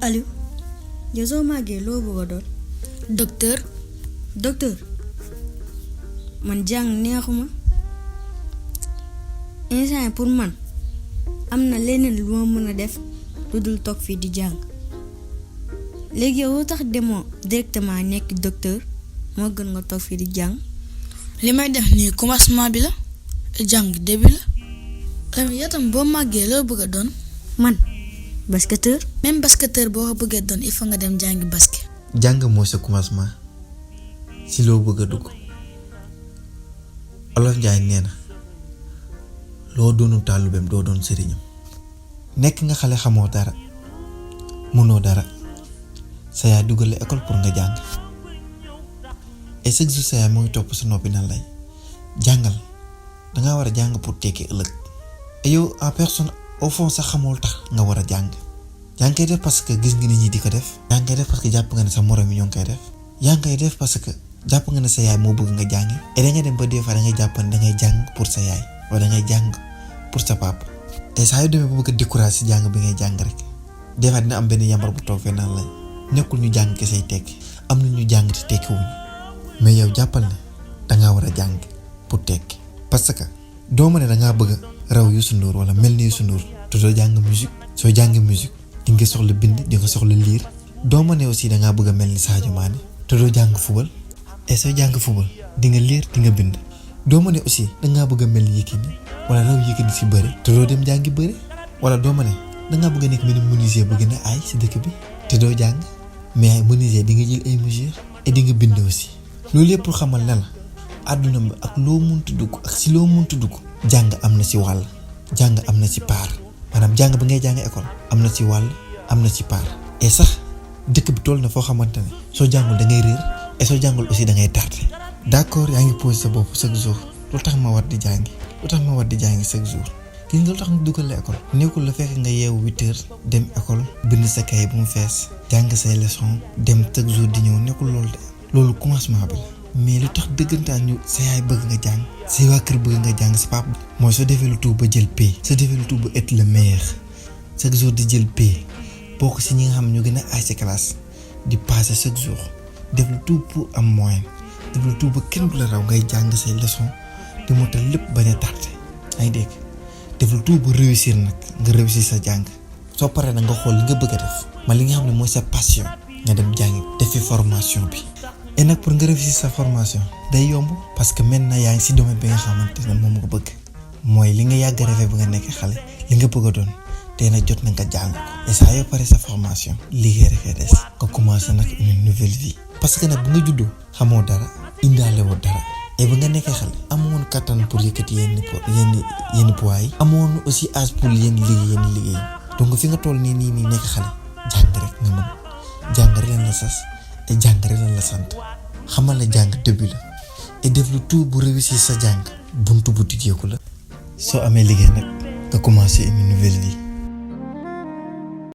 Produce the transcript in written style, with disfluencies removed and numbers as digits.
Aliou yow soo màggee loo bëgg a doon. docteur man jàng neexuma instant yi pour man am na leneen lu ma mën a def lu dul toog fii di jàng léegi yow lu tax demoo directement nekk docteur moo gën nga toog fii di jàng. li may def nii commencement bi la jàng début la tamit yow tam boo màggee loo bëgg a doon. man basketteur. même basketteur boo ko bëggee doon il faut nga dem jàngi basket. jàng mooy sa commencement si loo bëgg a dugg Olof Njaay nee na loo doonu tàllubeem doo doon sëriñam. nekk nga xale xamoo dara mënoo dara sa yaay dugal la école pour nga jàng et chaque jour sa yaay mooy topp sa noppi nan lay jàngal dangaa war a jàng pour tekki ëllëg et yow en personne au fond sax xamul tax nga war a jàng ngi koy def parce que gis nga nit ñi di ko def. yaa ngi koy def parce que jàpp nga ne sa morom yi ñoo ngi koy def. yaa ngi koy def parce que jàpp nga ne sa yaay moo bëgg nga jàngi et da nga dem ba des fois da ngay jàpp ne da ngay jàng pour sa yaay wala da ngay jàng pour sa papa te saa yu demee ba bëgg a découragé si jàng bi ngay jàng rek des fois dina am benn yambar bu toog fee naan lay nekkul ñu jàng ke say tekki am na ñu jàng te tekkiwuñu mais yow jàppal ne dangaa war a jàng pour tekki parce que doo ma ne dangaa bëgg a raw Youssou Ndour wala mel ni Youssou Ndour te doo jàng musique soo jàng musique di nga soxla bind di nga soxla liir doo ma ne aussi dangaa bëgg a mel ni Sadio Mané te doo jàng football et soo jàng football di nga liir di nga bind doo ma ne aussi dangaa bëgg a mel ni Yékini wala raw Yékini si bëri te doo dem jàngi bëri wala doo ma ne dangaa bëgg a nekk benn menuisier bu gën a aay si dëkk bi te doo jàng mais ay menuisier di nga jël ay mesures et di nga bind aussi loolu yëpp pour xamal ne la àdduna bi ak loo munti dugg ak si loo munti dugg jàng am na si wàll jàng am na si part maanaam jàng bi ngay jàng école am na ci wàll am na ci part et sax dëkk bi toll na foo xamante ne soo jàngul da ngay réer et soo jàngul aussi da ngay tardé. d'accord yaa ngi posé sa bopp chaque jour lu tax ma war di jàngi chaque jour gis nga lu tax nga dugal la école nekkul la fekk nga yeewu 8h dem école bind sa kay bu mu fees jàng say leçon dem chaque jour di ñëw nekkul loolu de loolu commencement bi la mais lu tax dëggantaan ñu sa yaay bëgg nga jàng say waa kër bëgg nga jàng sa papa mooy soo defee lu tout ba jël paie soo defee lu tout ba être le meilleur chaque jour di jël paie bokk si ñi nga xam ñu gën a aay sa classe di passer chaque jour def lu tout pour am moyen def lu tout ba kenn du la raw ngay jàng say leçon di motal lépp bañ a tardé yaa ngi dégg def lu tout ba réussir nag nga réussir sa jàng soo paree nag nga xool li nga bëgg a def ma li nga xam ne mooy sa passion nga dem jàngi defi formation bi et nag pour nga réussir sa formation day yomb parce que maintenant yaa ngi si domaine bi nga xamante ne moom nga bëgg mooy li nga yàgg a rêvé ba nga nekk xale li nga bëgg a doon tey nag jot na nga jàng ko et saa yoo pare sa formation liggéey rek a des nga commencé nag une nouvelle vie parce que nag bu nga juddoo xamoo dara indaale woo dara et ba nga nekkee xale amoon kattan pour yëkkati yenn poids yi amoon aussi âge pour yenn liggéey donc fi nga toll nii nekk xale jàng rek nga mën jàng rek leen la sas et jàng rek leen la sant xamal la jàng début la et def lu tout bu réussir sa jàng buntu bu tijjeeku la soo amee liggéey nag nga commencé une nouvelle vie